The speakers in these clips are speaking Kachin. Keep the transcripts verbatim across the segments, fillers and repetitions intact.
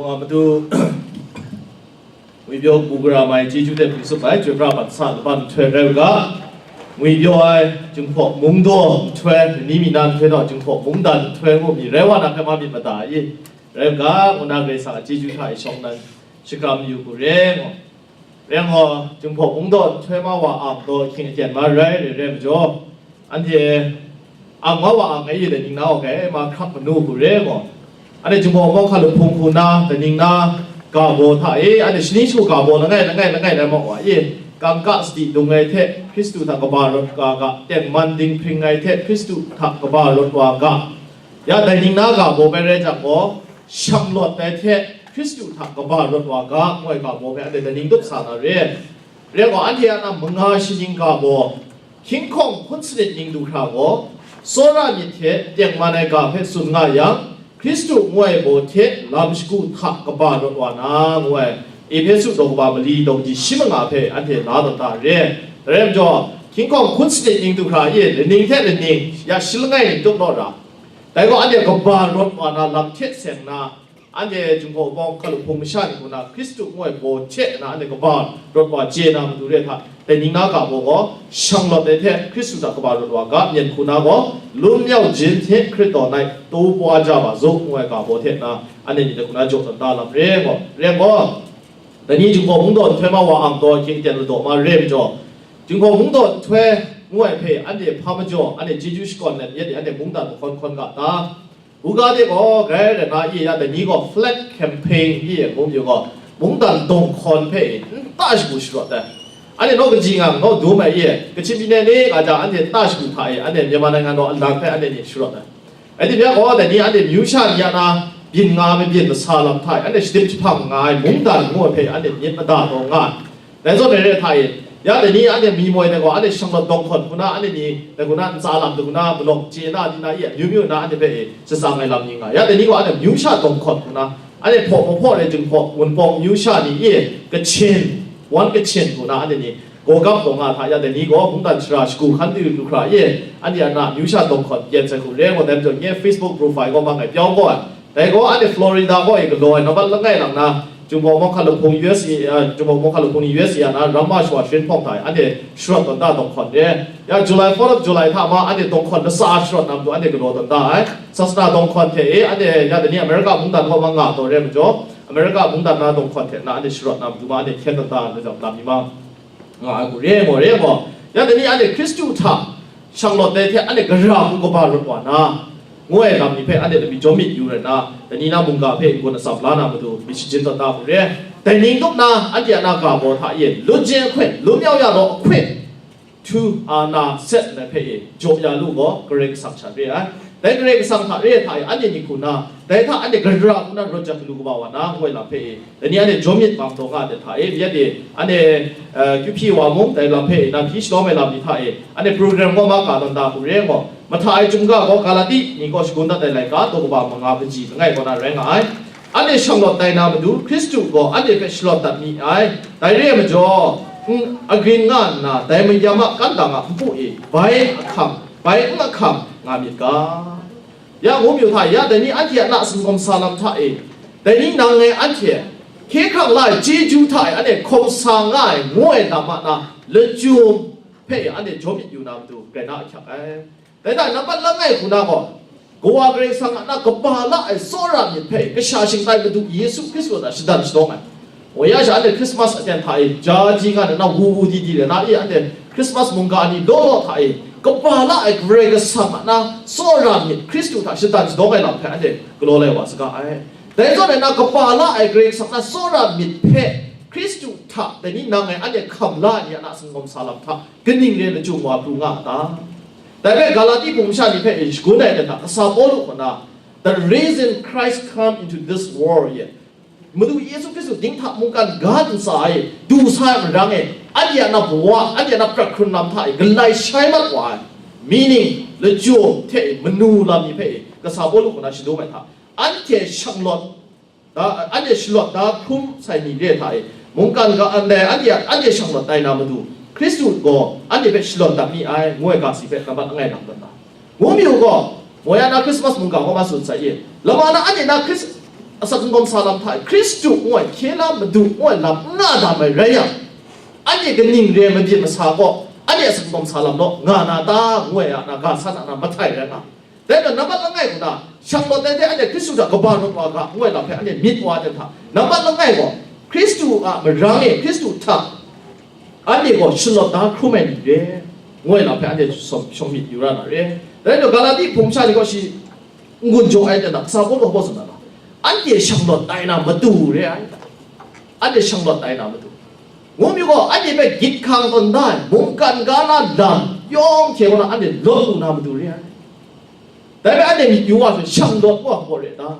Wa matu ngwi pyaw bu gara mai chyeju de pyi tsup ai, chyoi pra bat sa laban nhtoi rai u ga, ngwi pyaw ai Jinghpaw Mungdaw nhtoi, ni mi na nhtoi naw Jinghpaw Mungdan nhtoi ngu mi rai wa na hpe ma myit mada i, rai u ga, ngu na Karai Kasang a chyeju hta i shawng nnan shakram yu hku re ngu. Rai ngu, Jinghpaw Mungdaw nhtoi ma wa ang taw ahkying aten ma rai, rai, rai majaw, anhte ang ma wa ang ai, dai ning na wa kai, ma hkrap manu hku re ngu. Anhte Jinghpaw Mungdaw hkalup hpung hku na, dai ning na ga baw hta e, anhte shani shu ga baw langai, langai, langai rai ma wa e, kangka sadi dung ai hte Hkristu hta kaba rawt ga ga, tengman dinghpring ai hte Hkristu hta kaba rawt wa ga, ya dai ning na ga baw bai rai jang gaw, shanglawt ai hte Hkristu hta kaba rawt wa ga, ngu ai ga baw hpe anhte dai ning tup sa na re. Rai gaw, anhte a na manga shaning ga baw, hkying hkawng hpun sanit ning du hkra gaw, tsawra myit hte tengman ai ga hpe tsun nga yang, Hkristu ngu ai baw hte lam shagu hta kaba rawt wa na, ngu ai Ehpesu daw kaba mali daw kaji shi manga hpe anhte la tawn ta re. Dai rai majaw, hkying hkawng hpun sanit ning du hkra e, laning hte laning, ya shi langai ning tup law ra, dai gaw anhte kaba rawt wa na lam hte seng na, anhte Jinghpaw Mungdaw hkalup hpung masha ni hku na Hkristu ngu ai baw hte na anhte kaba rawt wa chye na matu re hta, dai ning na ga baw gaw, shanglawt ai hte Hkristu hta kaba rawt wa ga, myen hku na gaw, lum yau jin hte Hkrit daw nai, taw pwa ja ma zaw, ngu ai ga baw hte na, anhte ni dai hku na jaw tawn da lam re gaw, re gaw, dai ni Jinghpaw Mungdaw nhtoi ma wa ang taw ahkying aten ladaw ma re majaw, Jinghpaw Mungdaw nhtoi ngu ai hpe anhte hpa majaw, anhte chyeju shakawn let yet, anhte mungdan mahkawn hkawn ga ta? Buga de gaw, grai rai na, i ya dai ni gaw flag campaign i ngu mayu gaw, mungdan dawng hkawn hpe i nta shagu sharawt ai. Anhte naw kaji ngang naw dum ai i, Kachin byin ai ni ga jang, anhte nta shagu hta i, anhte Myanmar naingan gaw alang hpe anhte ni sharawt ai. Rai timung gaw, dai ni anhte amyu sha ni a na byin nga ai mabyin masa lam hta i, anhte shadim jahpang nga ai mungdan ngu ai hpe anhte myit mada taw nga ai. Dai zawn re re hta e, ya dai ni anhte mi moi dai gaw, anhte shanglawt dawng hkawn hku na, anhte ni dai hku na ntsa lam dai hku na, malawng chye na, di na, i amyu myu na anhte hpe e shatsang ai lam ni nga. Ya dai ni gaw anhte amyu sha dawng hkawn hku na, anhte hpaw mahpaw rai Jinghpaw Wunpawng amyu sha ni e Kachin, Wan Kachin hku na anhte ni gaw gap gaw nga hta, ya dai ni gaw mungdan shara shagu hkan du du hkra e, anhte a na amyu sha dawng hkawn pyen sai hku re ngu, dai majaw nye Facebook profile gaw ma ngai pyaw gaw ai. Dai gaw anhte Florida gaw e galaw ai, nambat langai lang na, Jinghpaw Mungdaw hkalup hpung U S A, a, Jinghpaw Mungdaw hkalup hpung ni U S A a na ramma shawa sharin hpawng hta e, anhte sharawt tawn da dawng hkawn re. Ya July, fourth of July hta ma anhte dawng hkawn latsa sharawt na matu anhte galaw tawn da ai. Sasana dawng hkawn hte e, anhte ya dai ni America mungdan kaw ma nga taw re majaw, America mungdan na dawng hkawn hte na anhte sharawt na matu ma anhte hkyen tawn da ai, lam ni ma nga ai hku re ai gaw, re ai gaw, ya dai ni anhte Hkristu hta shanglawt ai hte anhte gara hku kaba rawt wa na, ngu ai lam ni hpe anhte lami jawm myit yu rai na, dai ni na mungga hpe n-gun atsam la na matu myit shajin tawn da hku re ai. Dai ning tup na anhte a na ga baw hta e, lun jin ahkwen, lum yau ya law ahkwen, htu a na set ai hpe e, jaw ya lu gaw, Karai Kasang sha re ai. Dai Karai Kasang hta re ai hta e, anhte ni hku na, dai hta anhte gara hku na rawt jang galu kaba wa na, ngu ai lam hpe e, dai ni anhte jawm myit bang taw nga ai hta e, ya de, anhte, eh, Kyu Hpyi wa mung, dai lam hpe e, na hpyi shalawm ai lam ni hta e, anhte program gaw ma ka tawn da hku re ai gaw, mahta ai chyum ga gaw Galati ni gaw shagun dat ai laika, daw kaba manga kaji langai kaw na rai nga ai. Anhte shanglawt tai na matu Hkristu gaw anhte hpe shalawt dat mi ai. Dai re ai majaw, n-, agrin nga nna, dai mayam a kandang a npu e bai ahkang, bai n ahkang nga myit ga. Ya ngu mayu hta, ya dai ni anhte a na singawm sa lam hta e, dai ni nang ngai anhte hkye hkrang la ai chyeju hta e anhte hkawm sa nga ai ngu ai lam a na lachyum hpe anhte jawm myit yu na matu, grai na ahkyak ai. Dai hta nambat langai hku na gaw, Kawa Karai Kasang a na kaba la ai tsawra myit hpe kasha shingtai Madu Yesu Hkristu hta shadan shadawng ai. Wa ya sha anhte Krismas aten hta e, ja ji nga na, wu wu di di le na e, anhte Krismas mungga ni law law hta e, kaba la ai Karai Kasang a na tsawra myit Hkristu hta shadan shadawng ai lam hpe anhte galaw lai wa saga ai. Dai zawn e na kaba la ai Karai Kasang a na tsawra myit hpe Hkristu hta dai ni nang ngai anhte hkam la ai ni a na singawm sa lam hta kaning re lachyum wa pru nga a ta? Dai hpe Galati hpung masha ni hpe e shagun ai hta, kasa Pawlu kaw na, "The reason Christ come into this world yet," Madu Yesu Hkristu dinghta mungkan ga ntsa e du sa ai marang e, anhte a na bawa, anhte a na prat hkrun lam hta e galai shai mat wa ai, meaning, lachyum hte e manu lam ni hpe e kasa Pawlu kaw na shadum ai hta, anhte shanglawt da, anhte shalawt da hkrum sai ni re hta e, mungkan ga ndai anhte a, anhte shanglawt tai na matu, Hkristu gaw anhte hpe shalawt dat mi ai, ngu ai ga si hpe nambat langai lang tawn da. Ngu mi u gaw, moi a na Krismas mungga gaw ma tsun sai i, lama na anhte na Kris-, asak n-gawm sa lam hta e Hkristu ngu ai hkye la madu ngu ai lam n nga dam ai rai yang, anhte kaning re ai mabyin masa gaw anhte asak n-gawm sa lam naw nga na ta ngu ai a na ga san a na mahtai rai nga. Dai majaw, nambat langai gaw na, shanglawt ai hte anhte Hkristu hta kaba rawt wa ga ngu ai lam hpe anhte myit wa ai hta, nambat langai gaw, Hkristu a marang e, Hkristu hta anhte gaw shanglawt da hkrum ai ni re, ngu ai lam hpe anhte shawng, shawng myit yu ra na re. Dai majaw, Galati hpung masha ni gaw shi n-gun jaw ai hte na, kasa Pawlu gaw tsun na, anhte shanglawt tai na matu re ai, anhte shanglawt tai na matu. Ngu mi gaw, anhte hpe gyit hkang tawn da ai, mungkan ga na lam yawng hte gaw na anhte lawt lu na matu re ai. Dai hpe anhte myit yu wa hpe, shanglawt wa hpaw re ta?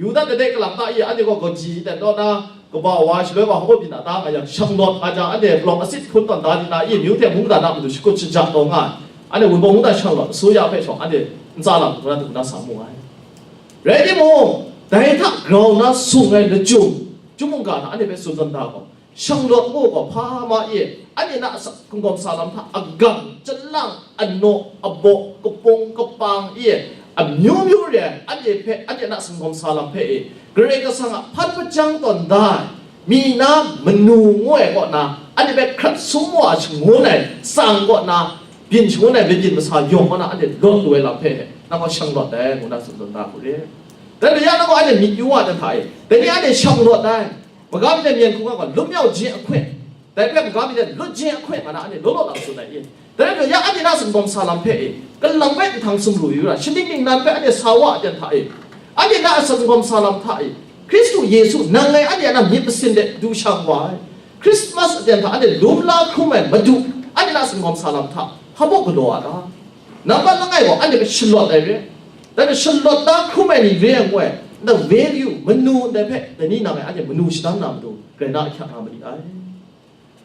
Yuda kadai kalang ta i, anhte gaw gawji dan taw na, kaba wa shaloi wa hpaw byin na ta nga yang, shanglawt nga jang, anhte palawng asit hkun tawn da di na i, myu hte mungdan a matu shakut shaja taw nga ai. Anhte Wunpawng mungdan shanglawt, asuya hpe shawng, anhte ntsa lam hkrum na, hkrum na sa mu ai. Rai timung, dai hta grau na sung ai lachyum, chyum mungga hta anhte hpe tsun tawn da gaw, shanglawt ngu gaw hpa ma e, anhte na asak n-gawm sa lam hta agam, chyalang, anaw, abaw, kapung, kapang e, amyu myu re ai, anhte hpe, anhte na asak n-gawm sa lam hpe e, Karai Kasang a hpan hpajang tawn da ai, mi na manu ngu ai kaw na, anhte hpe hkrat sum wa shangun ai tsang kaw na, byin shangun ai mabyin masa yawng kaw na, anhte lawt lu ai lam hpe, nang gaw shanglawt ai, ngu na tsun tawn da hku re. Dai majaw, ya nang gaw anhte myit yu wa ai hta e, dai ni anhte shanglawt ai, maga mi hte myen hkungga gaw, လွတ်မြောက်ခြင်းအခွင့်, dai hpe maga mi hte လွတ်ခြင်းအခွင့် nga na, anhte law law lam tsun ai i. Dai majaw, ya anhte na sumdawm sa lam hpe e, kalang bai nhtang sumru yu ra, shaning ningnan bai anhte sa wa ai hta e, anhte na a sumdawm sa lam hta e, Hkristu Yesu nang ngai anhte a na myit masin de du shang wa ai, Christmas aten hta anhte lum la hkrum ai Madu, anhte na sumdawm sa lam hta hpa baw galaw a ta? Nambat langai gaw anhte hpe shalawt ai re, dai hpe shalawt da hkrum ai ni re ai ngu ai, nta value, manu ndai hpe, dai ni nang ngai anhte manu shadang na matu, grai na ahkyak nga ma li ai.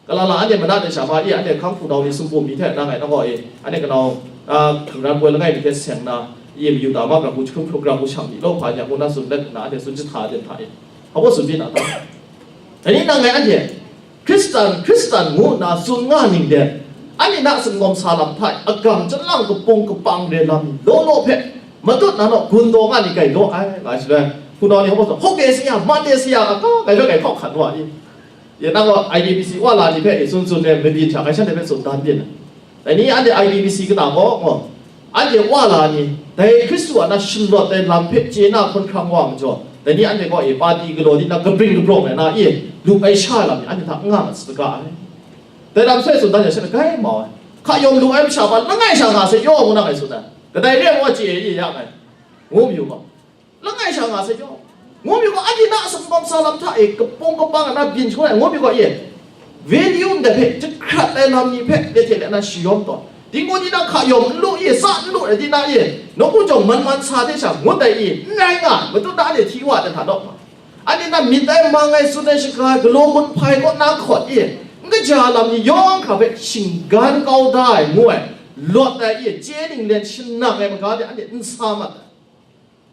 Kalala anhte mana de sha ma e, anhte hkang hpunau ni sumpu mi hte nang ngai nang gaw e, anhte kanau, a, hkungran poi langai mi hte seng na, e mayu ta ma, grang hku jahkrum hkrum grang hku shang mi law hpa ni a, ngu na tsun let nna, anhte tsun jahta ai hte hta e, hpa baw tsun byin a ta? Dai ni nang ngai anhte Hkristan, Hkristan ngu nna tsun nga ning de, anhte na sumgawm sa lam hta e, agam chyalang kapung kapang re lam ni law law hpe matut na naw gun taw nga ni grai law ai, nga ai shaloi, hpunau ni hpa baw tsun, hkawk de saya, man de saya, a, grai hpe grai hkawk hkan wa i? Ya nang gaw I P C C wa la ni hpe e tsun tsun ai mabyin hta, ngai shanhte hpe tsun dan byin ai. Dai ni anhte I P C C kata gaw, gaw, anhte wa la ni, dai Hkristu a na shalawt ai lam hpe chye na hkawn hkrang wa majaw, dai ni anhte gaw e pati galaw di na, kabring kabrawng ai na e lu ai sha ai lam ni anhte hta n nga mat saga ai. Dai lam soi tsun dan yang, shanhte grai mau ai. Hka yawm lu ai masha hpa langai sha nga sai yaw, ngu na ngai tsun ai. Kadai re ai gaw chye e ya ngai, ngu mayu gaw. Langai sha nga sai yaw, ngu mi gaw, anhte na a sumgawm sa lam hta e kapung kapang na byin shangun ai, ngu mi gaw e, value ndai hpe jahkrat ai lam ni hpe le hte le na shayawm taw, dinghku ni na hka yawm n lu e, sa n lu rai di na e, nawku jawng man man sa de sha ngut ai e, n rai nga ai, matut na anhte hti wa ai hta naw, anhte na myit ai mang ai tsun ai shaga ai galaw gun hpai kaw na hkawt e, n kaja lam ni yawng hkra hpe shinggan kau da ai ngu ai, lawt ai e, chye ninglen shanang ai maga de anhte n sa mat ai.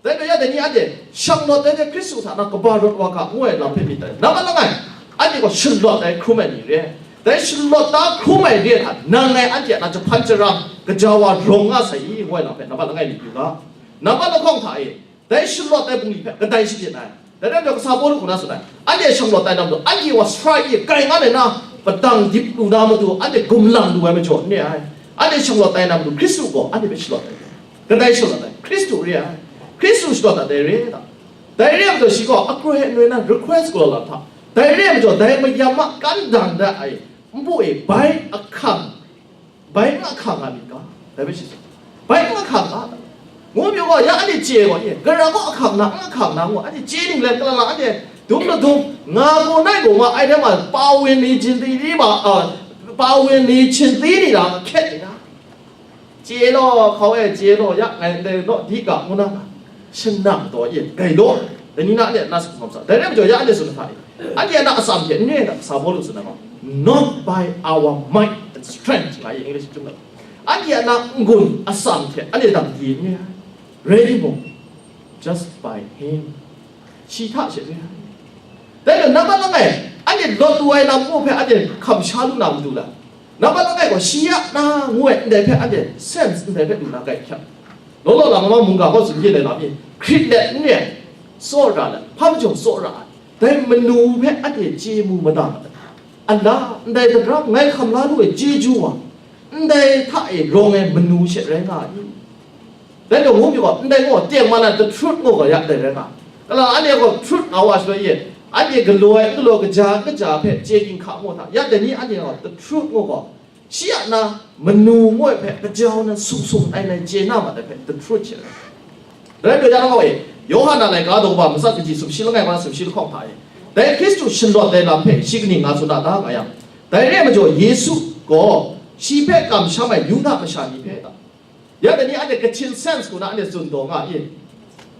Dai majaw, dai ni anhte shang lawt ai hte Hkristu hta na kaba rawt wa ga ngu ai lam hpe myit dai. Nambat langai, anhte gaw shalawt ai hkrum ai ni re ai. Dai shalawt da hkrum ai re ai hta, nang ngai anhte a na jahpan jarang, gaja wa rawng nga sai i, ngu ai lam hpe nambat langai myit yu ga. Nambat lahkawng hta e, dai shalawt ai bungli hpe kadai shabyin ai. Dai rai majaw, kasa Pawlu hku na tsun ai, anhte shang lawt ai na matu, anhte wa strike e kai nga ai na, padang dip lu na matu, anhte gumlang lu ai majaw n re ai. Anhte shang lawt ai na matu, Hkristu gaw anhte hpe shalawt ai. Kadai shalawt ai? Hkristu re ai. Hkristu shalawt dat ai re ai ta? Dai re ai majaw, shi gaw akroi anoi na request galaw lam hta, dai re ai majaw, dai mayam a kan dang da ai npu e bai ahkang, bai n ahkang nga myit ga? Dai hpe shi tsun, bai n ahkang nga ta? Ngu mi gaw, ya anhte chye gaw, e, gara gaw ahkang na, n ahkang na ngu, anhte chye ninglen, kalala anhte dum ladum, nga gaw nai gaw nga, ai rai ma, ပါဝင်နေခြင်းသီးပါ, ပါဝင်နေခြင်းသီးနေတာ ခက်နေတာ. ကျေလို့ခေါ်ရဲ့ ကျေလို့ရနိုင်တယ်လို့ ဒီကခုနက ရှင်းတော့ရဲ့ ဂိုက်လို့ တနည်းနဲ့ နတ်စံကောင်းစား ဒါနဲ့မကျော်ရတဲ့ဆိုတဲ့ခါ အတ္တရအစံပြ နဲ့ စာဖို့လို့ဆိုတော့ not by our might and strength ငါ English ကျုံးတယ် အတ္တရအငုံအစံပြ အတ္တရတံ ready ပုံ just by him ရှိထရှိတယ် ဒါကြောင့် နံပါတ်နှစ် အဲ့ဒီ lot တူဝိုင်းနာမှုဖဲ အဲ့ဒီ ခံစားလို့ နာမတူလား နံပါတ်နှစ် ကို ရှိရနာငွေ အဲ့ဒီဖဲ အဲ့ဒီ sense အဲ့ဒီဖဲ လူနာကြိုက်ချင် လောလောလတ်လတ် မုန်က ဟောဆို ပြည့်တယ်လား ပြည့် ခရစ်လက်နဲ့ Tsawra let, hpa majaw tsawra ai. Dai manu hpe anhte chye mu mada ma ai. Ala, ndai dagrau ngai hkam la lu ai chyeju wa, ndai hta e rawng ai manu she rai nga ai. Dai gaw ngu mi gaw, ndai gaw tengman ai the truth ngu gaw ya dai rai nga ai. Kalang anhte gaw truth nga wa shaloi e, anhte galaw ai, n galaw, kaja n kaja hpe chye ginhka ngu hta, ya dai ni anhte gaw the truth ngu gaw, shi a na manu ngu ai hpe kajau na sung sung ai nai chye na ma dai hpe the truth she rai. Rai nme jang gaw e, Yawhan a laika daw kaba matsat kaji sumshi langai wa sumshi lahkawng hta e, dai Hkristu shalawt ai lam hpe shi kaning nga tsun a ta nga yang, dai re ai majaw Yesu gaw shi hpe kamsham ai Yuda masha ni hpe ta? Ya dai ni anhte Kachin sense ngu na anhte tsun taw nga i?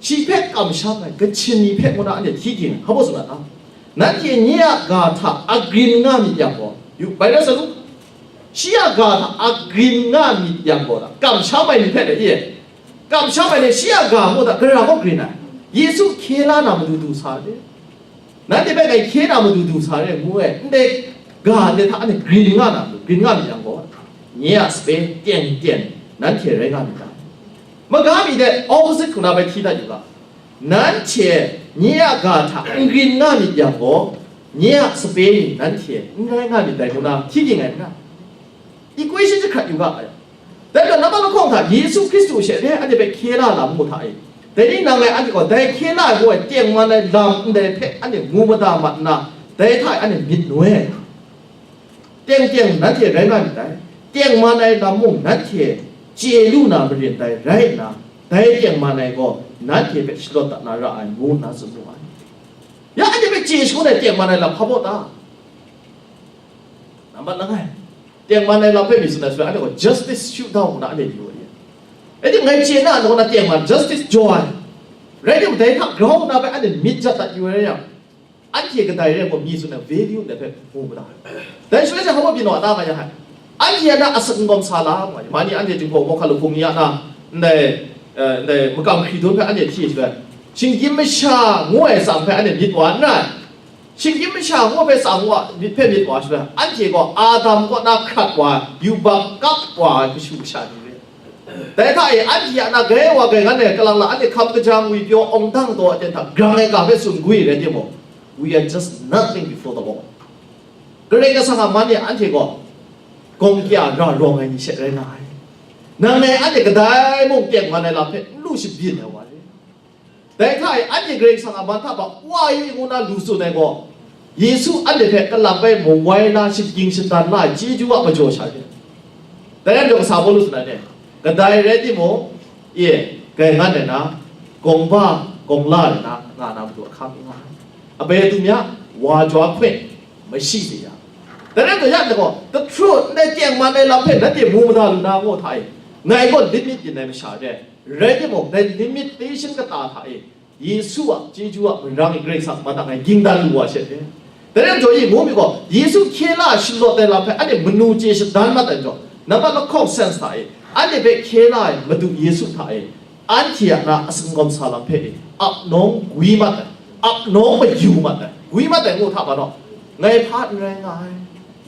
Shi hpe kamsham ai Kachin ni hpe ngu na anhte hti ging hpa baw tsun a ta? Nanhte nye a ga hta agrin nga myit yang gaw, yu, bai rai sa lu. Shi a ga hta agrin nga myit yang gaw, kamsham ai ni hpe dai i? Kamsham ai ni shi a ga mung hta gara gaw grin ai? Yesu hkye la na madu du sa ai. Nanhte hpe ngai hkye na madu du sa re ngu ai, ndai ga ndai hta anhte grin nga na, grin nga myit yang gaw, nye a sape teng teng nanhte rai nga myit dai. Maga mi de opposite hku na bai hti dat yu ga, nanhte nye a ga hta n grin nga myit yang gaw, nye a sape ni nanhte n rai nga myit dai ngu na hti ging ai n ra? Equation jahkrat yu ga ai. Dai gaw, nambat lahkawng hta Yesu Hkristu she re ai anhte hpe hkye la lam ngu hta e. Dai ni nang ngai anhte gaw dai hkye la ai ngu ai tengman ai lam ndai hpe anhte mu mada mat nna, dai hta e anhte myit noi ai. Teng teng nanhte rai nga myit dai. Tengman ai lam mung nanhte chye lu na marin dai rai nna, dai tengman ai gaw nanhte hpe shalawt dat na ra ai, ngu nna tsun mu ai. Ya anhte hpe chye shangun ai tengman ai lam hpa baw ta? Nambat langai, tengman ai lam hpe mi tsun ai shaloi, anhte gaw justice shutdown na anhte yu ai. Rai timung, ngai chye na, anhte gaw na tengman justice jaw ai. Rai timung, dai hta grau na bai anhte myit jat dat yu ai rai yang, anhte kadai rai gaw mi tsun ai value ndai hpe mu mada. Dai shaloi she hpa byin wa ta nga ya hai. Anhte a na asak n gawm sa la nga, mani anhte jinghpaw mawhka lahkung ni a na, ndai, eh, ndai makam hkridun hpe anhte hti shaloi, shinggyim masha ngu ai tsang hpe anhte myit wa n rai. Shinggyim masha ngu hpe tsang wa, myit hpe myit wa shaloi, anhte gaw Adam kaw na hkrat wa, yubak kap wa ai kashu kasha ni re. Dai hta e, anhte a na grai wa grai ngan e, kalang la anhte hkam kaja ngwipyaw awng dang taw aten hta grang ai ga hpe tsun gwi rai timung, we are just nothing before the Lord. Karai Kasang a man e anhte gaw gawng kya ra rawng ai ni she rai nga ai. Nang ngai anhte kadai mung tengman ai lam hpe n lu shabyin ai wa re. Dai hta e, anhte Karai Kasang a man hta wa ai ngu na lu tsun ai gaw, Yesu anhte hpe kalap ai mawai la, shagying shadan la ai chyeju a majaw sha re. Dai rai majaw, kasa Pawlu tsun ai ni, kadai rai timung, e, grai ngan ai na, gawng ba, gawng la ai na, nga na matu ahkang n nga ai. Abai atu mya, wa jaw hpe, mashi se ya. Dai rai majaw, ya gaw, the truth, ndai tengman ai lam hpe nanhte mu mada lu na ngu hta e, ngai gaw limit yin ai masha re. Rai timung, dai limitation kata hta e, Yesu a chyeju a marang e Karai Kasang a man hta ngai ging dan lu wa she re. Dai rai majaw, e ngu mi gaw, Yesu hkye la ai shalawt ai lam hpe anhte manu chye shadan mat ai majaw, nambat lahkawng sense hta e, anhte hpe hkye la ai Madu Yesu hta e, anhte a na asak n gawm sa lam hpe e, ap nawng gwi mat ai, ap nawng mayu mat ai, gwi mat ai ngu hta ma naw, ngai hpa n rai nga ai.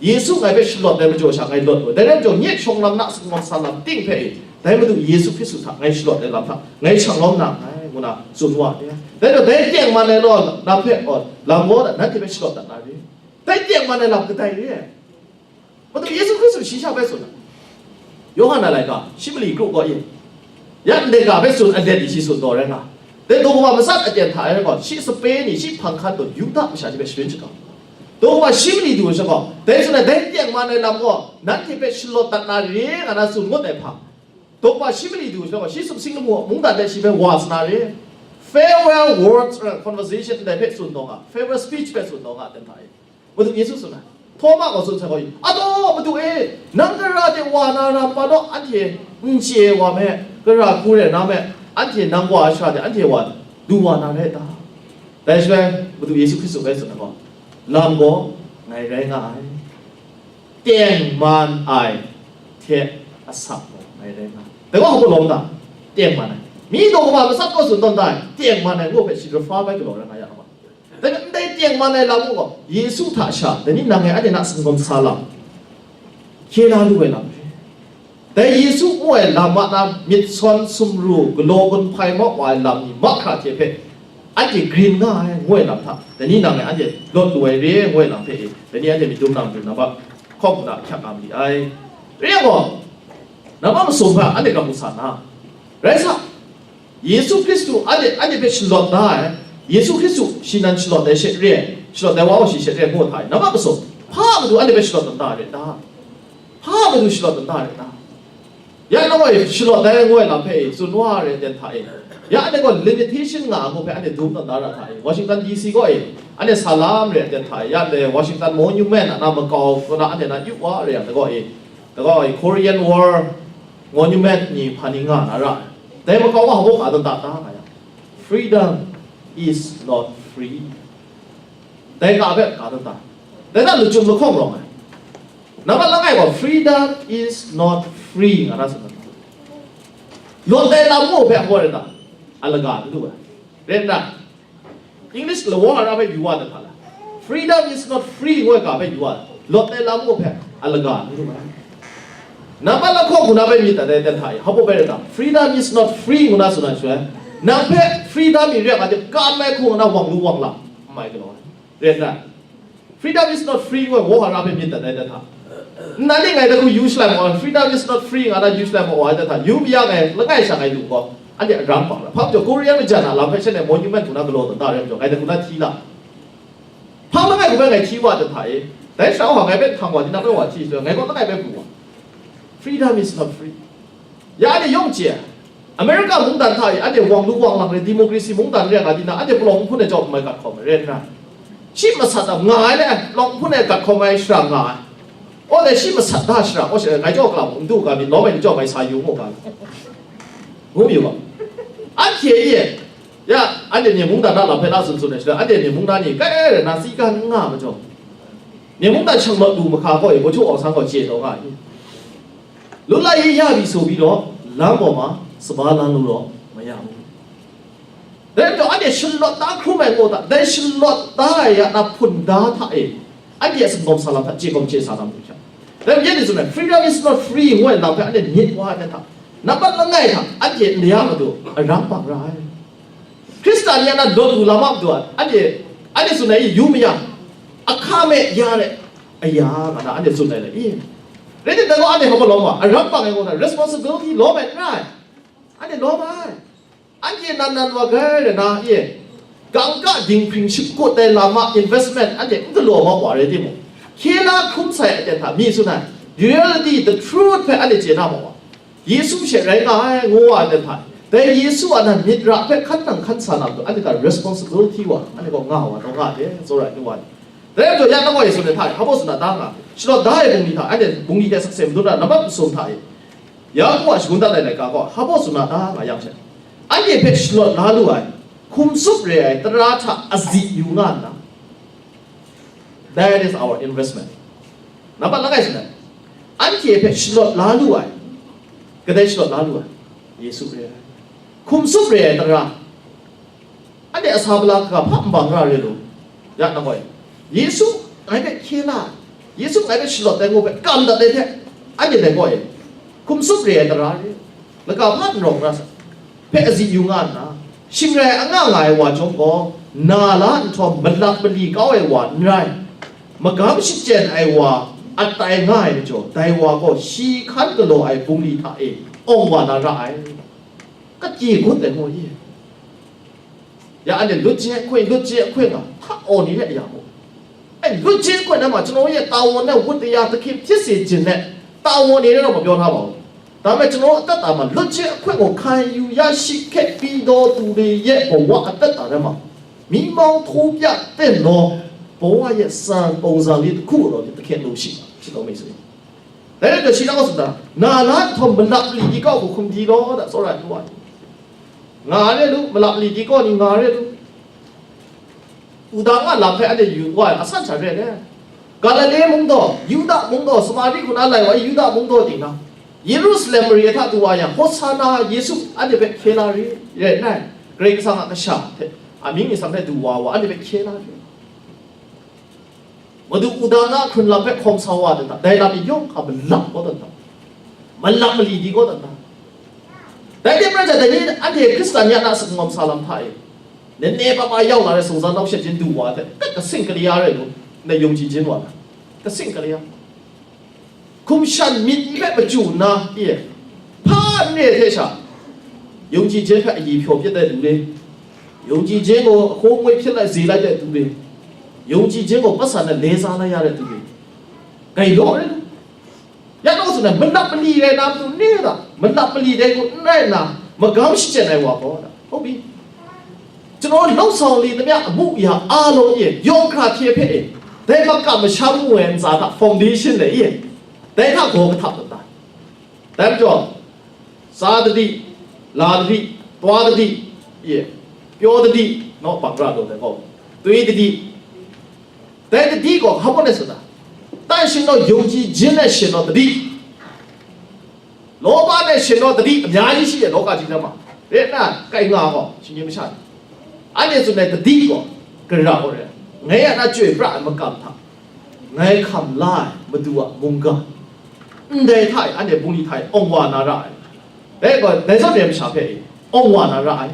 Yesu ngai hpe shalawt ai majaw sha ngai lawt lu ai. Dai rai majaw, nye shawng lam na singawt sa lam ting hpe e, dai Madu Yesu Hkristu hta ngai shalawt ai lam hta ngai shang lawm na nngai, ngu na tsun wa ai. Dai gaw, dai tengman ai law lam hpe, aw, lam gaw, nanhte hpe shalawt dat na re. Dai tengman ai lam kadai re ai? Madu Yesu Hkristu shi sha bai tsun ai. Yawhan a laika, shi mali kru gaw e, ya ndai ga hpe tsun ai let i shi tsun taw rai nga. Dai daw kaba matsat aten hta e gaw, shi sape ni, shi hpang hkan taw, Yuda masha ni hpe sharin shaga. Daw kaba shi mali du ai sha gaw, dai tsun ai, dai tengman ai lam gaw, nanhte hpe shalawt dat na re nga na tsun ngut ai hpang. Daw kaba shi mali du ai sha gaw, shi sumsing lamu a mungdan de shi hpe wa sa na re. Farewell words, uh, conversation ndai hpe tsun taw nga, farewell speech hpe tsun taw nga, aten hta e. Madu Yesu tsun ai. Htawma gaw tsun sai gaw, "Ataw, Madu e, nang gara de wa na ram pa naw anhte n chye wa me, gara hku re na me, anhte nang wa ai sha de anhte wa du wa na rai ta?" Dai shaloi, Madu Yesu Hkristu bai tsun ai gaw, "Lam gaw ngai rai nga ai, tengman ai hte asak gaw ngai rai nga ai." Dai gaw hpa lawm ta? Tengman ai. Mi daw kaba matsat kaw tsun tawn ta ai, tengman ai ngu hpe shi refer bai galaw rai nga ya ai. Dai hpe ndai tengman ai lam mung gaw, Yesu hta sha, dai ni nang ngai anhte na singgawn sa lam, hkye la lu ai lam re. Dai Yesu mu ai lam a na myit sawn sumru, galaw gun hpai mau wa ai lam ni mahkra hte hpe, Anhte grin nga ai, ngu ai lam hta, dai ni nang e anhte lawt lu ai re, ngu ai lam hpe e, dai ni anhte myit dum na matu, nambat hkawk hku na hkyak nga ma li ai. Rai yang gaw, nambat masum hpe anhte grau sa na, rai sa, Yesu Hkristu anhte, anhte hpe shalawt da ai, Yesu Hkristu shi nan shalawt ai she re ai, shalawt ai wa gaw shi she re ai, ngu hta e, nambat masum, hpa matu anhte hpe shalawt da ai rai ta? Hpa matu shalawt da ai rai ta? Ya nang gaw shalawt ai ngu ai lam hpe e, tsun wa ai rai ten hta e. Ya anhte gaw limitation nga ai ngu hpe anhte dum dat da ra hta e. Washington D C gaw e, anhte salam rai ten hta e. Ya le Washington Monument a na makau kaw na anhte na yu wa ai rai yang, dai gaw e, dai gaw e, Korean War Monument ni hpa ni nga na ra ai. Dai makau wa hpa ka dan da ta nga yang, "Freedom is not free." Dai ka hpe ka dan da. Dai na lachyum lahkawng rawng ai. Nambat langai gaw, "Freedom is not free," nga na tsun ai. Lawt ai lam ngu hpe hpaw rai ta? A laga n lu ai. Rai nna, English lawa hara hpe yu wa dan hta la? "Freedom is not free," ngu ai ga hpe yu wa, lawt ai lam ngu hpe a laga n lu ai. Nambat lahkawng hku na hpe myit dat ai dan hta e, hpa rai ta? "Freedom is not free," ngu na tsun ai shaloi, nang hpe freedom mi re ai hte kam ai hku na wang lu wang lam n mai galaw ai. Rai nna, "Freedom is not free," ngu ai wa hara hpe myit dat ai dan hta. Nna ning ngai dai hku yu shalai maw ai, "Freedom is not free," nga na yu shalai maw ai dan hta, yu ma yang e, langai sha ngai lu gaw, anhte a rang bang ra. Hpa majaw, Korean majan a lam hpe shanhte monument hku na galaw dan da rai majaw, ngai dai hku na hti la. Hpa langai hku bai ngai hti wa dan hta e, dai sha wa ngai hpe htang wa, tinang rai wa hti shaloi, ngai gaw langai bai pru wa. Freedom is not free. Ya anhte yawng chye ai, America mungdan hta e anhte wang lu wang lang re, democracy mungdan re nga di na, anhte palawng nhpun e chyawm ai gat hkawm ai rai nna, shi masat a nga ai le, palawng nhpun e gat hkawm ai shara nga ai. Aw, dai shi masat da shara, aw, shi ngai jaw galam n du ga, myit lawm ai ni jaw ngai sa yu mu ga, ngu mi wa. Anhte e, ya, anhte ni mungdan na lam hpe la tsun tsun ai shara, anhte ni mungdan ni kai rai na, si gan n nga majaw, ni mungdan shang lawt lu mahka gaw e, Bawhchu Aung San gaw chye taw nga ai. Lu la yi ya bi so bi law, lam gaw ma, saba la lu law, ma ya mu. Dai majaw, anhte shalawt da hkrum ai ngu ta, dai shalawt da ai ya na hpun da hta e, anhte a singkawm sa lam hta chye kawm chye sa na mu hkya. Dai majaw, ni tsun ai, "Freedom is not free," ngu ai lam hpe anhte myit wa ai hta, nambat langai hta anhte n ya matu a rang bang ra ai. Hkristan ni a na lawt lu lam a matu, anhte, anhte tsun ai yu ma yang, ahka me ya re, aya nga na anhte tsun ai le i? Rai timung, dai gaw anhte hpa lawm wa, a rang bang ai gaw na responsibility lawm ai n rai. Anhte lawm ai. Anhte nan nan wa gai rai na i? Kangka dinghpring shakut ai lam a investment anhte n galaw ma wa rai timung, hkye la hkrum sai ai aten hta mi tsun ai, reality, the truth hpe anhte chye na ma wa. Yesu she rai nga ai, ngu wa ai hta, dai Yesu a nan myit ra hpe hkan nang hkan sa na matu, anhte hta responsibility wa, anhte gaw nga wa, taw nga ai hte, tsawra ai nu wa ni. Dai majaw, ya nang wa Yesu ni hta e, hpa baw tsun na ta nga, shalawt da ai bungli hta, anhte bungli hte sakse madun ra, nambat masum hta e, ya hku a shagun dat ai laika gaw, hpa baw tsun na ta nga yang she, anhte hpe shalawt la lu ai, hkum tsup re ai tara hta azi yu nga nna, that is our investment. Nambat langai shaloi, anhte hpe shalawt la lu ai, kadai shalawt la lu ai? Yesu re ai. Hkum tsup re ai tara, anhte a sa bala kaga hpa nbang ra re lu, ya nang gaw e, Yesu ngai hpe hkye la ai, Yesu ngai hpe shalawt ai ngu hpe kam dat ai hte, anhte dai gaw e, hkum tsup re ai tara re, laka hpa n rawng ra sa, hpe azi yu nga nna, shing rai anga nga ai wa chyawm gaw, na la nhtawm malap mali kau ai wa n rai, magam shachyen ai wa at tai nga ai majaw, dai wa gaw shi hkan galaw ai bungli hta e awng wa na ra ai. Katye gut ai ngu ye? Ya, anhte lut je hkoi, lut je hkoi nga, hta aw ni re ya mu. Ai, lut je hkoi na ma, ကျွန်တော်ရဲ့ တာဝန်နဲ့ ဝတ္တရား သခင်ဖြစ်စေချင်တဲ့ တာဝန်တွေနဲ့တော့ မပြောထားပါဘူး။ ဒါပေမဲ့ ကျွန်တော်အသက်တာမှာ လွတ်ခြင်းအခွင့်ကို ခံယူရရှိခဲ့ပြီးသောသူတွေရဲ့ ဘဝအသက်တာထဲမှာ မီးမောင်းထိုးပြသင့်သော ဘဝရဲ့ စံပုံစံလေးတစ်ခုကိုတော့ သခင်လိုရှိပါတယ် ချစ်တော်မိတ်ဆွေ။ ဒါနဲ့တော့ ရှိတော့ဆိုတာ နာလန်းထော်မလပ်လီဒီကောက်ကို ခုန်တီတော့ that's all right လို့ပါ ငါရဲလို့ မလပ်လီဒီကောက်နေ ငါရဲလို့ ဥဒါကလာဖဲအဲ့ဒီယူသွားအဆန့်ချင်တဲ့လေ။ ဂါလိလဲမုန်းတော့ ယူဒမုန်းတော့ စမာရိကိုနားလိုက်ပါ ယူဒမုန်းတော့တင်တာ။ ယေရုရှလင်မရီအထသူဝါရံ ဟောဆာနာ ယေရှု အဲ့ဒီပဲခဲလာရီ ရဲနိုင် ဂရိတ်ကစားကရှောက် အမင်းကြီးဆောင်တဲ့သူဝါဝါ အဲ့ဒီပဲခဲလာရီ Madu udang na hkrun lam hpe hkawm sa wa dan ta, dai lam ni yawng hkra malap kau dan ta, malap mali di kau dan ta. Dai hte maren jang, dai ni anhte Hkristan ya na singawm sa lam hta e, Nene pa pa yau la ai sungzan nau shet jin du wa hte, kat kasing kali ya rai lu, na yungji jin wa na, kasing kali ya. Hkum shan myit ni hpe machyu nna, e, hpa n re hte sha, yungji jin hpe ayi hpyaw pyit ai du le, yungji jin gaw ahkaw ngwi hpyi lai, ze lai ai du le, yungji jin gaw patsan na le za lai ya ai du le, gai law rai lu. Ya nau tsun ai, malap mali rai na matu ne da, malap mali dai gaw n rai nna, magam shachyen ai wa gaw da, hau bi. Chanaw lausawng li tamya amu ya a law e, yawng hkra hte hpe e, dai makam masham mu ai ntsa hta foundation le e, dai hta gaw kahtap dat ta. Dai majaw, tsa dadi, la dadi, taw dadi, e, pyaw dadi, naw bang ra law dai gaw, twi dadi, dai dadi gaw hpa bawn ai sa ta? Tai shing naw yungji jin ai shin naw dadi, law ba ai shin naw dadi, a mya ji shi e, law ka ji na ma, re nna kai nga gaw, shinggyim masha ni, anhte tsun ai dadi gaw, gara gaw re, ngai a na chyoi pra ai makam hta, ngai hkam la ai Madu a mungga, ndai hta e, anhte bungli hta e awng wa na ra ai. Dai gaw, dai zawn re ai masha hpe e, awng wa na ra ai,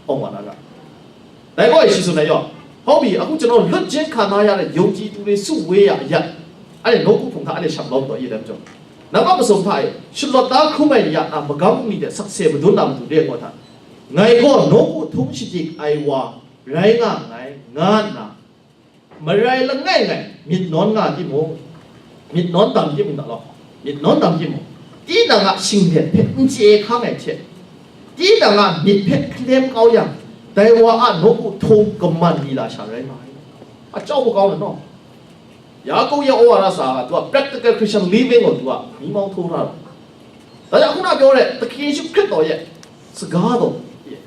awng wa na ra ai. Dai gaw e shi tsun ai yaw, hau bi, aku chanaw lut jin hkan na ya ai yungji du re su we ya ayat, anhte nawku hpung hta anhte shang lawm taw ye dai majaw, nang a masum hta e shalawt da hkrum ai ni a na magam bungli de sakse madun na matu re ai gaw hta, ngai gaw nawku htung shadik ai wa rai nga nngai, nga nna, marai langai ngai myit nawn nga timung, myit nawn dam timung da law, myit nawn dam timung, tinang a shinglet hpe n chye hkang ai hte, tinang a myit hpe hkalem kau yang, dai wa a nawku htung kaman lila sha rai nga ai. Achyau makau na naw, Yaku ya aw wa ra sa, tu a practical Christian living gaw tu a mi mau htaw ra. Dai hku na pyaw re, Kahkyen Yesu Hkrit gaw ye, saga gaw,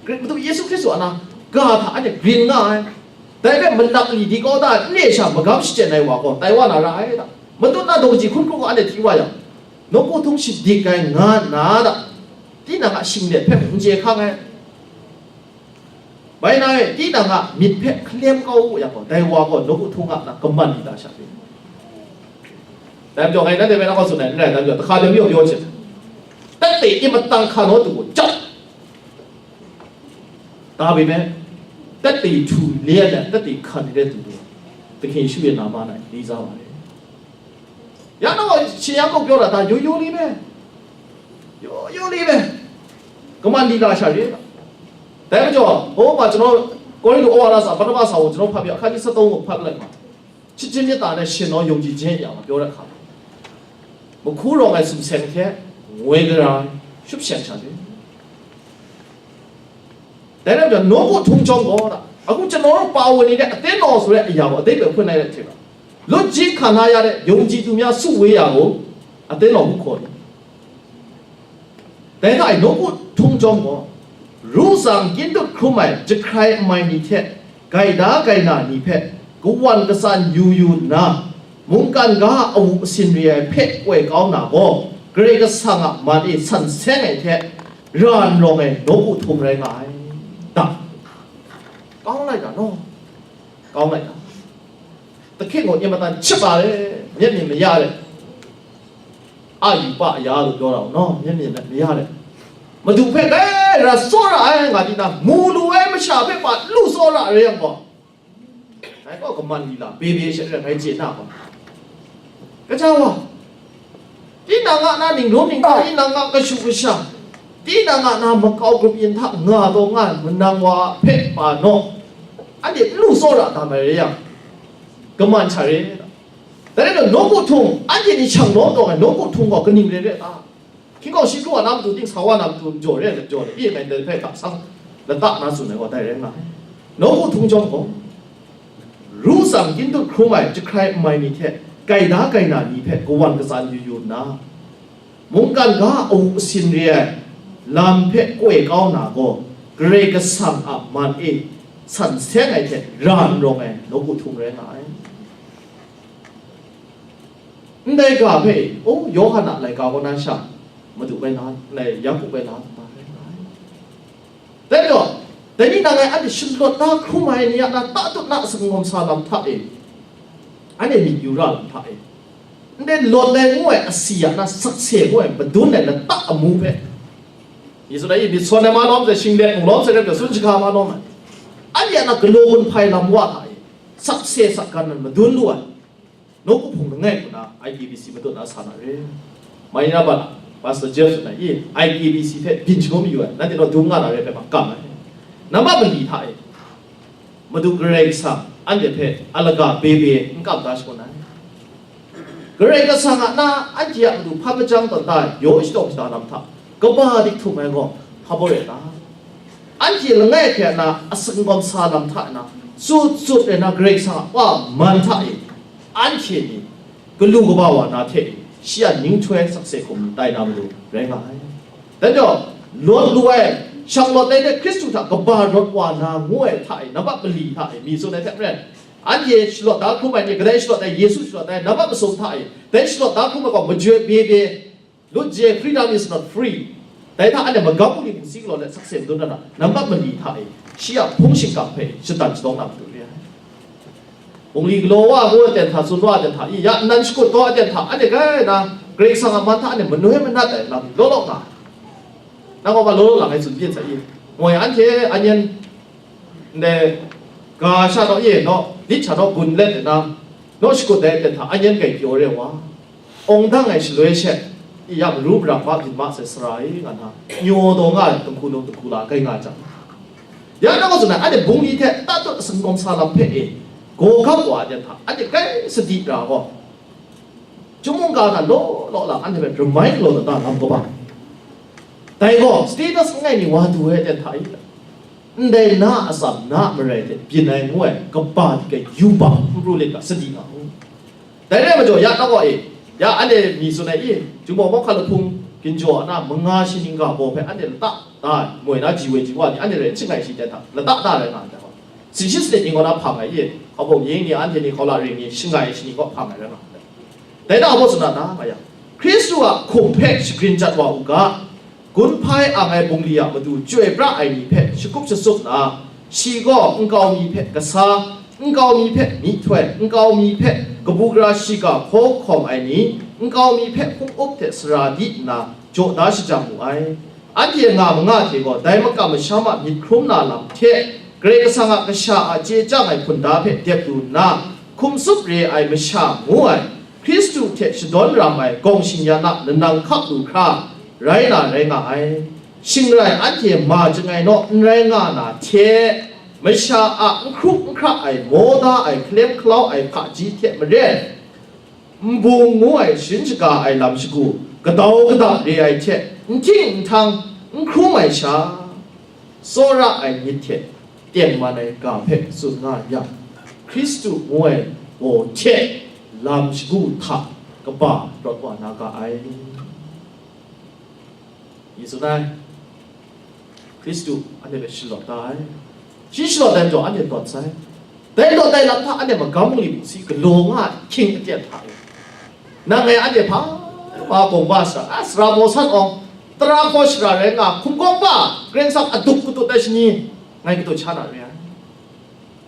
Madu Yesu Hkristu a na ga hta anhte grin nga ai. Dai hpe malap li di kau da n re sha magam shachyen ai wa gaw tai wa na ra ai da. Matut na daw kaji hkun hkru gaw anhte hti wa yang, nawku htung shadik ai nga nna da, tinang a shinglet hpe n chye hkang ai. Bai na e, tinang a myit hpe hkalem kau u yang gaw, dai wa gaw nawku htung a na kaman lila sha hte. Dai majaw ngai nanhte hpe na kaw tsun ai n rai, dai majaw, hta hkra de mi gaw pyaw hte, သက်သေ အင်မတန်ခိုင်မာသူကို ကြောက်။ ဒါပေမဲ့ သက်သေထူလျက်နဲ့ သက်သေခံနေတဲ့သူကို သခင်ယေရှုရဲ့နာမ၌ လေးစားပါတယ်။ Ya naw, shi ya gaw pyaw ra ta, yu yu li me, yu yu li me, kaman lila sha re. Dai majaw, o ma, chanaw Korintu awara sa, Barnaba sa gaw chanaw hpa pya, hka ni sa taw gaw hpa lai ma, chit chin myit ta na shin naw yawng ji jen ya ma pyaw ra hka, mahku rawng ai sumseng hte ngoi gara shut sheng sha re. Dai rai majaw, nawku htung chyawm gaw, aku chanaw pa wa ni de aten naw su re aya gaw, adai bai hpun ai rai hte ga, lut jin hkan na ya de yawng ji du mya su we ya gaw, aten naw hku hkaw ni. Dai hta e nawku htung chyawm gaw, ru tsang kyin dut hkrum ai jahkrai amai ni hte gaida gaina ni hpe kawan katsan yu yu nna, mungkan ga a awu asin re ai hpe koi kau na gaw, Karai Kasang a man e san seng ai hte, ra n rawng ai nawku htung rai nga ai. Da, kau lai da naw, kau lai da. သခင်ကို အင်မတန်ချစ်ပါတယ်။ မျက်မြင်မရတဲ့ အာယူပအရာလို့ပြောတာပေါ့နော်။ မျက်မြင်မရတဲ့ မသူဖက်ပဲရာစောရအဲငါဒီနာမူလူဝဲမရှာဖက်ပါလူစောရရဲပေါ့။ အဲကောကမန်လီလာပေးပေးရှက်တဲ့ ငါ့ခြေနာပေါ့။ ကကြဝါ Tinang a na ning rawng ning, tinang a kashu kasha, tinang a na makau grup yin hta nga taw nga ai manang wa hpe pa naw, anhte n lu tsawra tam ai re yang, kaman sha re. Dai rai taw, nawku htung, anhte ni shang lawm taw ai nawku htung gaw kaning re re ta? Hkying gaw shi kru wa na matu, ting sa wa na matu, majaw re ai majaw le, e ngai ndai hpe hta sang lata na tsun ai gaw dai rai nga ai. Nawku htung chyawm gaw, ru tsang kyin dut hkrum ai jahkrai amai ni hte gaida gaina ni hpe kawan katsan yu yu nna, mungkan ga a awu asin re ai lam hpe koi kau na gaw, Karai Kasang a man e san seng ai hte ra n rawng ai nawku htung rai nga ai. Ndai ga hpe, o, Yawhan a laika kaw na sha, Madu bai la, lai, Yaku bai la, ta rai nga ai. Dai majaw, dai ni nang e anhte shalawt na hkrum ai ni a na tatut na sangawm sa lam hta e, anhte myit yu ra lam hta e, ndai lawt ai ngu ai asi a na sakse ngu ai madun ai lata amu hpe, Israel myit sawn ai ma lawm sai, shinglet mu lawm sai, rai tsun shaga ma lawm ai. Anhte a na galaw gun hpai lam wa hta e, sakse sakgan nan madun lu ai, nawku hpung langai hku na I P B C matut na sa na re. Mai na ba, Pastor Jeff na i, I P B C hpe byin shangun mayu ai, nanhte naw dum nga na re hpe ma kam ai. Nambat mali hta e, Madu Karai Kasang anhte hpe alaga bebe n kam da shangun ai. Karai Kasang a na anhte a matu hpa majang tawn da ai yaw shadawn shada lam hta kaba dik htum ai gaw hpa baw rai ta? Anhte langai hkrai na asing gawm sa lam hta na, sut sut rai na Karai Kasang a Wa man hta e, anhte ni galu kaba wa na hte e, shi a ninghtoi sakse hkum tai na matu rai nga ai. Dan jaw, lawt lu ai, shanglawt ai hte Hkristu hta kaba rawt wa na ngu ai hta e, nambat mali hta e, mi tsun ai hte maren, anhte shalawt da hkrum ai ni, kadai shalawt ai, Yesu shalawt ai, nambat masum hta e, dai shalawt da hkrum ai gaw majoi bebe, lut je, freedom is not free. Dai hta anhte magam bungli bungsi galaw let sakse madun na, nambat mali hta e, shi a hpung shingkang hpe shadan shatawng na matu re ai. Bungli galaw wa ngu ai ten hta, tsun wa ai ten hta, i ya nnan shakut taw ai ten hta, anhte kai na, Karai Kasang a man hta anhte manoi manat ai lam law law nga. Nang gaw ma law law lang ai tsun byin sa i, ngoi anhte anyan, ndai ga sha naw ye naw, lit sha naw gun let na, naw shakut ai ten hta anyan kai pyaw re wa. Awng dang ai shaloi she, i ya maru marang ma byin ma sai sara i nga na, nyaw daw nga ai dinghku num dinghku la kai nga ai jang, ya nang gaw tsun ai, anhte bungli hte tatut asing gawm sa lam hpe e, gaw gap wa ai ten hta, anhte kai sadi ra gaw, Chyum mungga hta law law lang anhte hpe ramai galaw dat da lam kaba. Dai gaw, status langai mi wa du ai ten hta i, ndai na a atsam, na a marai hte byin ai ngu ai kaba dik ai yubak n pru let ga, sadi nga u. Dai rai majaw, ya nang gaw e, ya anhte mi tsun ai i, Chyum mawng mawng hkra lahpung ginjaw a na manga shi ning ga baw hpe anhte lata da ai, moi na ji woi ji wa ni anhte rai n shangai shi ten hta, lata da rai nga ai hte gaw, Sin shi sanit ni kaw na hpang ai i, hkabawng ning ni, anhte ni, hkau la ring ni, shangai shi ni kaw hpang ai rai nga ai. Dai na a baw tsun na, na nga yang, Hkristu a hkum hpe shagrin jat wa u ga, gun hpai ang ai bungli a matu chyoi pra ai ni hpe shakup shatsup na, shi gaw nkau mi hpe kasa, nkau mi hpe myihtoi, nkau mi hpe kabu gara shiga hkaw hkawm ai ni, nkau mi hpe hpung up hte sara di nna jaw da shajang mu ai. Anhte nga manga hte gaw dai makam masham a myit hkrum na lam hte, Karai Kasang a kasha a chye chyang ai hpunda hpe dep lu nna, hkum tsup re ai masha ngu ai, Hkristu hte shadawn ram ai gawng shing-yan a lanang hkap lu hkra rai na rai nga ai. Shing rai anhte ma chyangai naw n rai nga na hte, masha a n hkru n hkra ai, maw da ai, hkalem hkalau ai hpaji hte maren, nbung ngu ai sharin shaga ai lam shagu, kadau kadap re ai hte, n hting n htang, n hkrum ai sha, tsawra ai myit hte tengman ai ga hpe tsun nga yang, Hkristu ngu ai gaw hte lam shagu hta kaba rawt wa na ga ai. Yesu nai, Hkristu anhte hpe shalawt da ai. Shi shalawt ai majaw anhte dawt sai. Dai dawt ai lam hta anhte magam bungli bungsi galaw nga ai hkying aten hta e, nang ngai anhte hpa ma gawng ba sara, a sara maw san awng, tara hkaw shara rai nga, hkum kawng ba, Karai Kasang adup katut ai shani, ngai katut sha na re ai.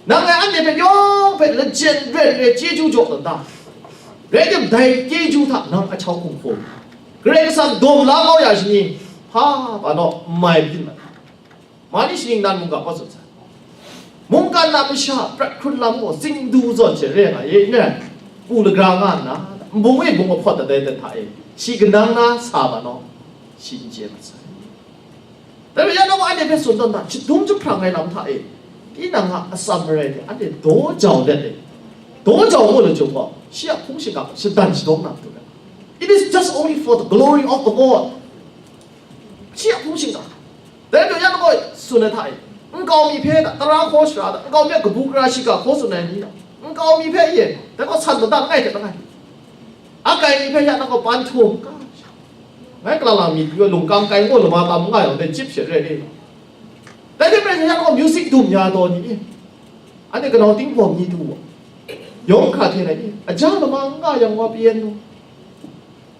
Nang ngai anhte hpe yawng hpe lajen ren re chyeju jaw tawn ta. Rai tim, dai chyeju hta nang ahkau hkum hkum, Karai Kasang dawm la kau ya shani, hpa pa naw n mai byin mat. Mani shaning nan mungga hpa tsun sai. Mungkan na masha prat hkrun lam gaw zingdu zawn she re nga ye, ne? Pu lagra nga nna, nbung e bung ahpawt dat ai dan hta e, shi kanang na sa ma naw, shi n chye mat sai. Dai rai yang, anhte hpe tsun tawn da, shadum jahprang ai lam hta e, tinang a atsam marai hte anhte daw jau let e, daw jau mu lachyum gaw, shi a hpung shingkang shadan shadawng na matu rai. It is just only for the glory of the Lord. Shi a hpung shingkang. Dai rai yang, gaw tsun ai hta e, nkau mi hpe da, tara hkaw shara da, nkau mi a kabu gara shiga hkaw tsun ai ni da, nkau mi hpe ye, dai gaw san mada langai hte langai. Akai ni hpe ya nang gaw pan htum, ngai kalala myit yu ai lungkang kai ngu lama tam n nga yang dai chyip she re ni? Dai hte maren ya nang gaw music dum ya taw ni? Anhte kanau tingbawm ni du wa, yawng hkra hte rai ni? Aja lama n nga yang wa pyi nu?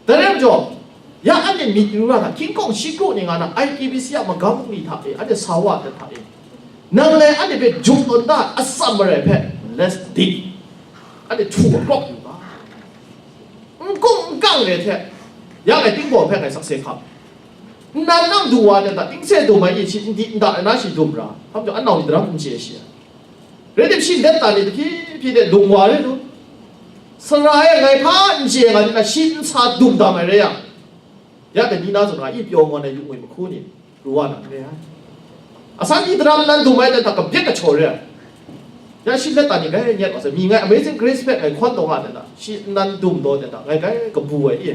Dai rai majaw, ya anhte myit yu ra hta, hkying kawng shi kru ni nga na I P B C a magam bungli hta e, anhte sa wa ai hta e, nang le anhte hpe juk tawn da ai atsam marai hpe, let's dig. Anhte htu akrawk yu ga. N kung n kang re hte, ya ngai tingbawng hpe ngai sakse hkam. Nnan nang du wa ai hta, tingse dum ai e shi n di n da ai na shi dum ra, hkam jang anau ni daram n chye shi ai. Rai tim shi let dat ni, hpyi hpyi de lung wa re lu. Sara e ngai hpa n chye nga ni na, shi n sa dum dam ai re yang, ya de ni na zawn nga, i pyaw ngawn ai yu ngwi mahku ni pru wa na re ai. Asan ni daram nan dum ai dan hta kabyak kachaw re ai. Ya shi let dat ni, ngai nyet wa sai, mi ngai Amazing Grace hpe ngai hkawn taw nga dan hta, shi nan dum taw dan hta, ngai gai kabu ai i.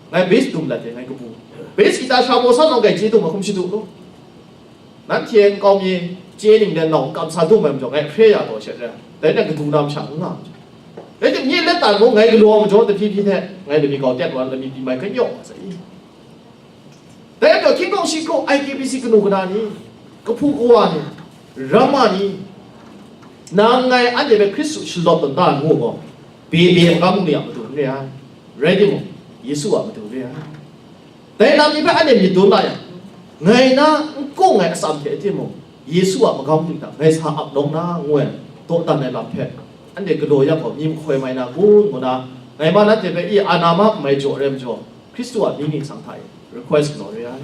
Ngai bass dum lat de, ngai kabu. Bass guitar sha baw sa nawng gai chye dum ai hkum shadu lu. Nanhte nkau mi chye ning de nau kamsa dum ai majaw, ngai hpre ya taw she re ai. Dai na kadu na masha n nga majaw. Rai tim, nye let dat mung ngai galaw majaw, tahpyi hpyi hte ngai lami kau tet wa, lami pyi mai kan yaw wa sai i. Dai majaw, hkyingkawng shi kru I K B C kanu kana ni, kahpu kawa ni, ramma ni, nang ngai anhte hpe Hkristu shalawt tawn da ngu gaw, bye bye magam bungli a matu n re ai. Rai timung, Yesu a matu n re ai. Dai lam ni hpe anhte myit dun la yang, ngai na n kung ai atsam hte timung, Yesu a magam bungli hta ngai sa ap nawng na, ngu ai dawdan ai lam hpe, anhte galaw yang gaw, mi mahkoi mai na kun, ngu na, ngai ma nanhte hpe i ana ma n mai jaw rai majaw, Hkristu a mying ningsang hta e request galaw re ai.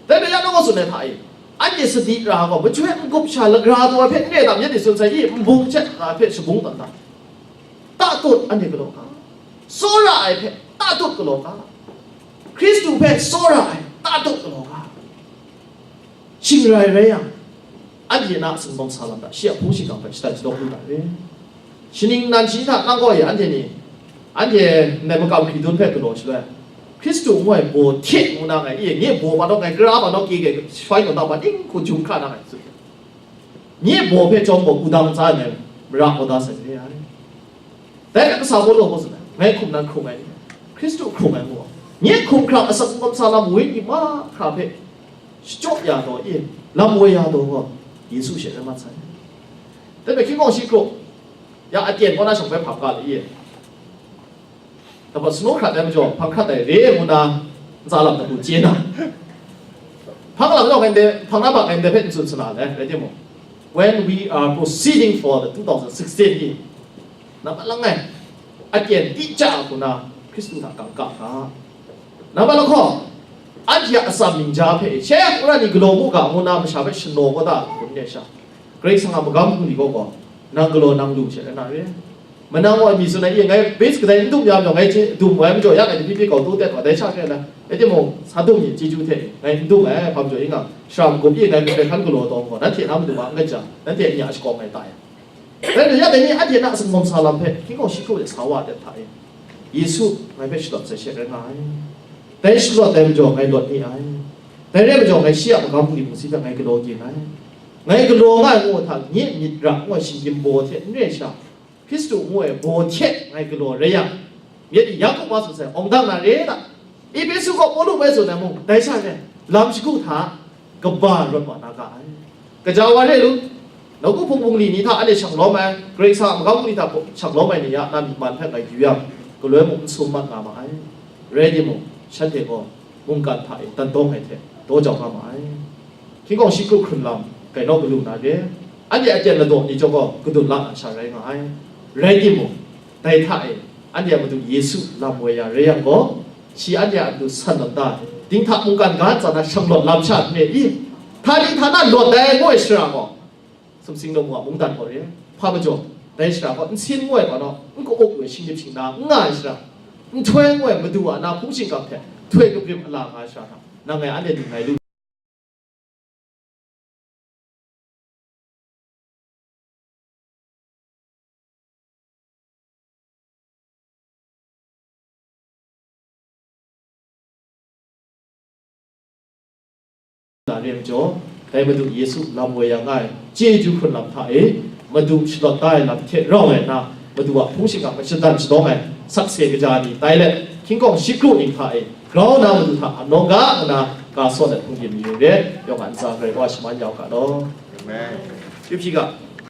Dai hpe ya nawng a tsun ai hta e, anhte sadi ra gaw, majoi n-gup sha lagra taw ai hpe n re tam, yet ni tsun sai i, nbung hte ra hpe shabung tawn da. Tatut anhte galaw ga, tsawra ai hpe tatut galaw ga, Hkristu hpe tsawra ai tatut galaw ga. Shing rai rai yang, anhte na singmawng sa lam hta, shi a hpung shingkang hpe shatan shadawng lu na re. Shaning nan shi hta nang gaw e, anhte ni, anhte ndai makam hkridun hpe galaw shaloi, Hkristu ngu ai baw hte ngu na ngai, i, nye baw pa naw, ngai kara pa naw, kye kye shawai naw, nang pa ning hku jum hkra na ngai, tsun. Nye baw hpe chyawm gaw, wudang ntsa ai mara kau da sai re ai. Dai hpe kasa Pawlu gaw tsun ai, ngai hkum nan hkrung ai ni, Hkristu hkrung ai ngu ai. Nye hkum hkrang asak hkrung kamsa lam woi ni mahkra hpe shachyaw ya taw e, lam woi ya taw gaw, Yesu she rai mat sai. Dai hpe hkyingkawng shi kru, ya aten kaw na shawng bai hpang ga le e. Dai hpa sanu hkrat ai majaw, hpang hkrat ai re ngu na, ntsa lam hta hku chye na, hpang lam gaw ngai ndai, hpang na hpa ngai ndai hpe n tsun sa na le, rai timung, when we are proceeding for the two thousand sixteen ni, nambat langai, aten tica hku na Hkristu hta kangka ga. Nambat lahkawng, anhte a atsam ning ja hpe, she hkra ni galaw mu ga ngu na masha hpe shanaw kau da hkun de sha, Karai Kasang a magam hpung ni gaw gaw, nang galaw nang lu she rai na re. Manang wa mi tsun ai, ngai bass kadai n dum ya majaw, ngai chye dum wa ai majaw, ya ngai dum hpyi hpyi kau tu tet wa, dai sha hkre na, rai timung, sa dum ni chyeju hte ngai n dum ai, hpa majaw i nga, shara magup i ngai hpe hkan galaw taw gaw, nanhte na matu wa n gaja, nanhte nya shakawng ai ta ya. Rai nna, ya dai ni anhte na singmawng sa lam hpe, hkyingkawng shi hkru de sa wa ai hta e, Yesu ngai hpe shalawt sai she rai nga ai. Dai shalawt ai majaw ngai lawt ni ai. Dai rai majaw, ngai shi a magam bungli bungsi hpe ngai galaw ging ai. Ngai galaw nga ai ngu hta, nye myit ra ngu ai shinggyim baw hte n re sha, Hkristu ngu ai baw hte ngai galaw rai yang, myit ni Yaku wa tsun sai, awng dang na re ta? Epesu kaw Pawlu bai tsun ai mung, dai sha re, lam shagu hta kaba rawt wa na ga ai. Kaja wa re lu, nawku hpung bungli ni hta anhte shang lawm ai, Karai Kasang a magam bungli hta shang lawm ai ni a na myi man hpe ngai yu yang, galoi mung n sum mat nga ma ai. Rai timung, shanhte gaw mungkan hta e dan dawng ai hte daw jau nga ma ai. Hkyingkawng shi hkru hkrun lam, gainaw galu na re, anhte aten ladaw ni chyawm gaw kadun la na sha rai nga ai. Rai timung, dai hta e, anhte a Madu Yesu lam woi ya rai yang gaw, shi anhte a matu san tawn da, dinghta mungkan ga ntsa na shanglawt lam sha n re i? Htani htana lawt dai ngu ai shara gaw, sumsing lamu a mungdan gaw re ai. Hpa majaw, dai shara gaw nsin ngu ai hpa naw, n ka-up lu ai shingnip shingna n nga ai shara, nhtoi ngu ai Madu a na hpung shingkang hte htoi kabrim ala nga ai shara hta, nang ngai anhte ning ngai lu. Na re ai majaw, dai Madu Yesu lam woi ya nga ai chyeju hkrun lam hta e, Madu shalawt da ai lam hte rau ai na, Madu a hpung shingkang hpe shadan shadawng ai sakse kaja ni tai let, hkyingkawng shi kru ning hta e grau na Madu hta anawng ga nna, ga saw let hpung byin mayu re, yawng a ntsa Karai Wa shaman ya u ga law. Amen. Yu hpyi ga.